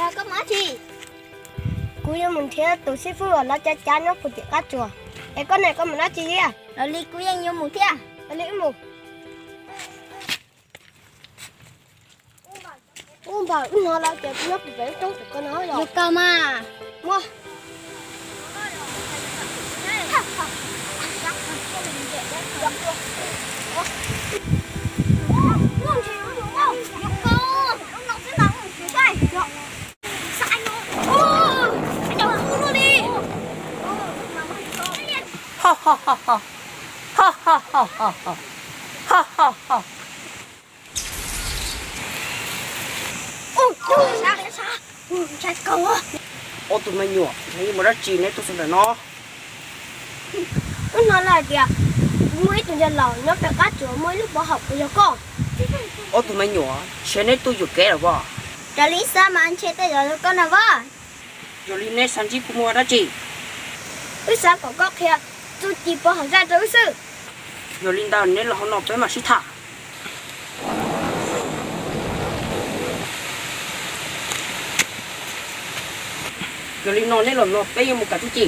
Koj mus dab tsi? Kuv yuav mus nrhiav tus xib fwb uas lawv cav cav nyob puag tim qab tsuas. Es koj ne, koj mus dab tsi thiab? Los li kuv yeej yuav mus thiab. Los li wb mus. Ub npawg, wb hnov lawv tias nyob puag pem lub roob pem ko no yog. Yog kawg mas. Muaj. Ha ha ha ha ha. Ha ha ha ha ha. Ha ha ha. Ob tug me nyuam, neb mus dab tsi neb tuaj txog ntawm no? Wb hnov lawv hais tias muaj ib tug yawg laus nyob pem qab tsuas muaj ib lub pov haum uas yog koj. Ob tug me nyuam, ntshe neb tuaj yuam kev lawm pob? Raws li wb xav mas ntshe tej zaum yog koj na pob. Yog li neb xav ntsib kuv mus ua dab tsi? Wb xav kom koj qhia txuj ci pov haum zaj rau wb xwb. Yog li ntawd neb los hauv no peb mam sib tham. Yog li no neb los no peb yuav mus kam txuj ci.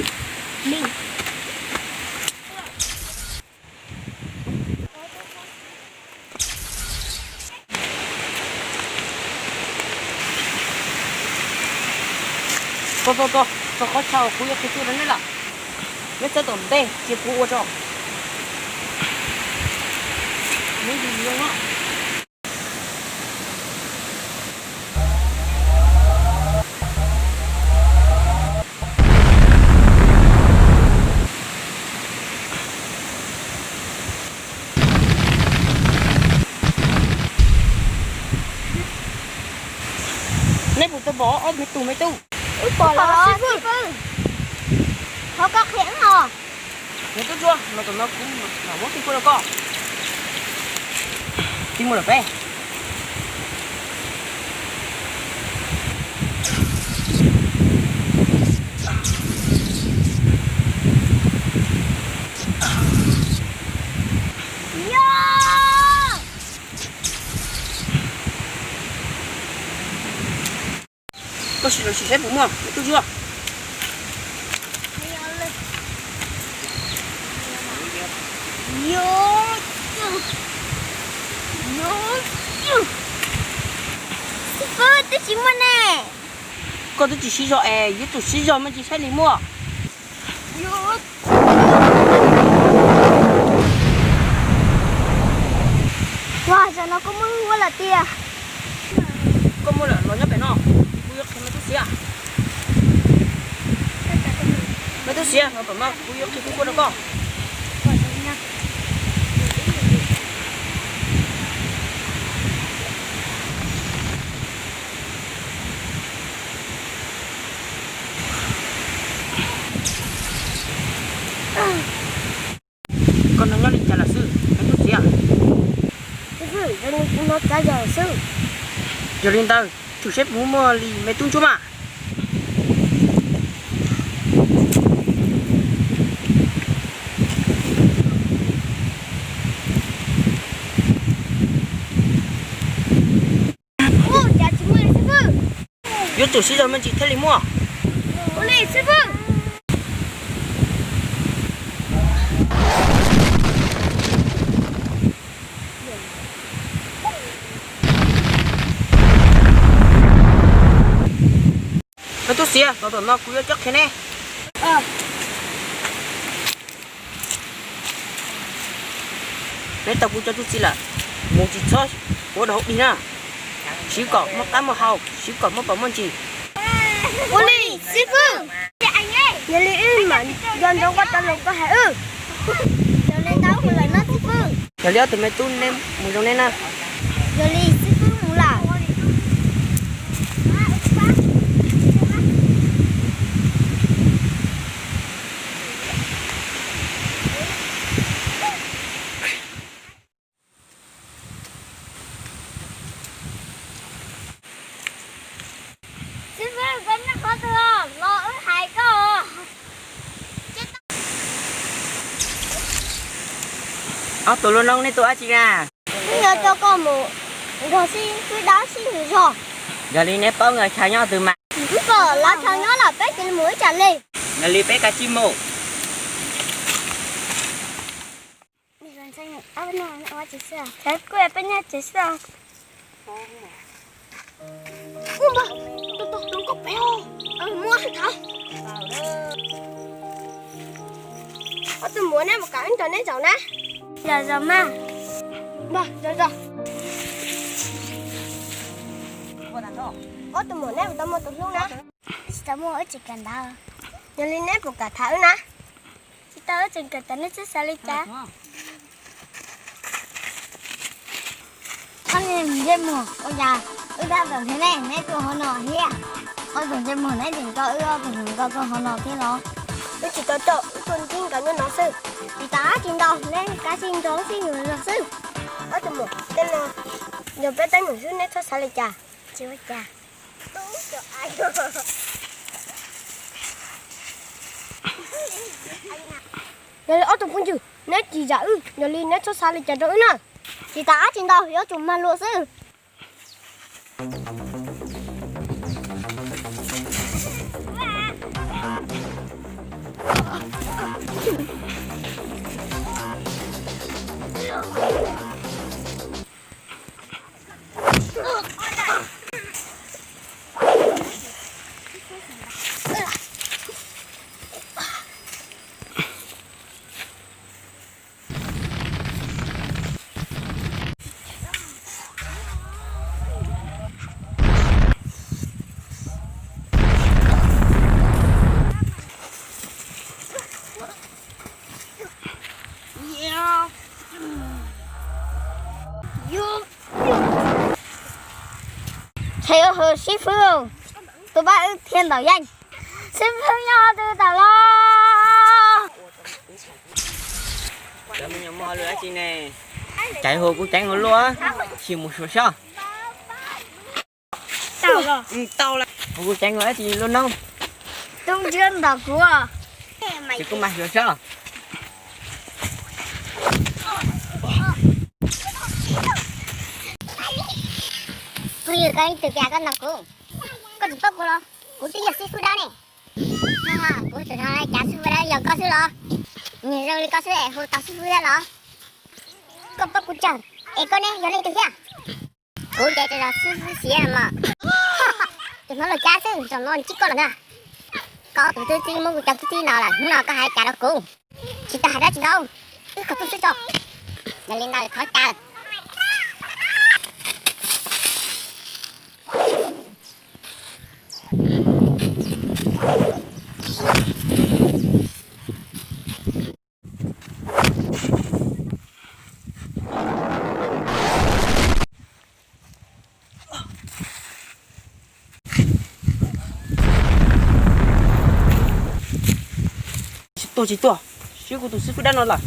Tuaj, tuaj, tuaj, txog qhov chaw kuv yuav qhia txuj rau neb lawm. Neb txawb tom ntej cia kuv ua tso. Neb yug yug no. Neb puas tau pom ob me tug me tub? Wb pom lawm xib fwb. Thov koj qhia wb os. Neb tub ntsuag, los tom no kuv mam muab xib fwb rau koj. Tig mus lawm peb. Koj sim los sim saib puas muaj me tub ntsuag. Xib fwb, twb tsis muaj ne. Koj twb tsis siv zog es yuav tsum siv zog me ntsis saib li muaj. Ua, zaum no koj muaj lub huab lawm tiag. Koj muaj lawm los nyob pem no, kuv yuav qhia me tub xiav. Me tub xiav, los tom no kuv yuav qhia tub ntsuag rau koj. Koj no nyob li cas lawm xwb me tub xiav? Xib fwb, yog li kuv hnov cav yog xwb. Yog li ntawd, thum seb puas muaj li me tub ntsuag mas. Ua cas tsis muaj li xib fwb? Yuav tsum siv zog me ntsis thiaj li muaj. Ua li xib fwb. Me tub xiav, los tom no kuv yuav cob qhia neb. Neb tau kuv cov tub txib lawm, mus tsis txhob ua dog dig na. Siv kom muaj qab muaj hau, siv kom muaj pam muaj ntsis. Ua li xib fwb. Yog li wb mam nco ntsoov koj cov lus koj hais wb. Yog li ntawd mus lawm nawb xib fwb. Yog li ob tug me tub neb mus zoo neb na. Yog li xib fwb mus lawm. Xib fwb, koj nyob qhov twg los wb hais koj. Ob tug lub noob neb tuaj dab tsi na? Wb yuav coj koj mus nrog xib fwb dab sib ntsug zog. Yog li neb paub nkawd chaw nyob twg mas? Wb pom lawv dhau nyob lawm, peb cia li mus ib tsam li. Yog li peb kav tsij mus. Kuj peb nyob tsev xwb. Ub, npawg, tus tus hluas nkauj pem os. Muab thav. Ob tug muam, neb puas kam wb nrog neb zaum na? Zaum zaum mas. Npawg, zaum zaum. Ob tug muam, neb puas tau muaj tus hlub na? Tsis tau muaj, wb tseem kawm ntawv. Yog li neb puas kam tham wb na? Tsis tau, wb tseem kawm ntawv, neb txhob xav li cas. Ob tug ntsej muag, ua cas wb tab tom nrhiav neb, neb tuaj hauv no thiab? Ob tug ntsej muag, neb tseem nco wb ob tug hluas nkauj tuaj hauv no thiab los? Wb tsis tau coj, wb tuaj ntsib nkawd nyob no xwb. Tsis tas dab tsi ntau, neb kav tsij nrog wb sib ntsib los xwb. Ob tug muam, tej no yog peb teeb meem xwb, neb txhob xav li cas. Tsis ua cas. Yog li ob tug phooj ywg, neb tsis zam wb, yog li neb txhob xav li cas rau wb na. Tsis tas dab tsi ntau, yuav tsum mag lus xwb. Qhia hu xib fwb, tus pab wb thiaj ntawm yeej. Xib fwb nyob twg tawm los? Caiv hu kuv ceev ua luaj, sim mus suav soj. Hu kuv ceev ua dab tsi luaj no? Tub ntswg ntaus kuv. Ces kuv mam suav soj. Phooj ywg, koj ib tug cas koj ntaus kuv? Koj tsis paub kuv los? Kuv twb yog xib fwb dab ne. Kuv tseem hnov cav xib fwb dab yog koj xwb los? Nws zoo li koj xwb es hu tau xib fwb dab los? Koj paub kuv tseem, es koj ne yog leej twg thiab? Kuv ces tseem yog xib fwb xiav no mas. Tus hnov luag cav xwb, zaum no ntsib koj lawm ntag. Koj tus twb txib muab kuv cov tub txib no lawm, hnub no koj hais cas rau kuv? Tsis tas hais dab tsi ntau, wb kom tuaj xwb tso. Yog li ntawd thov caw. Tsis tuaj, tsis tuaj, siab kuv tus xib fwb dab no lawm.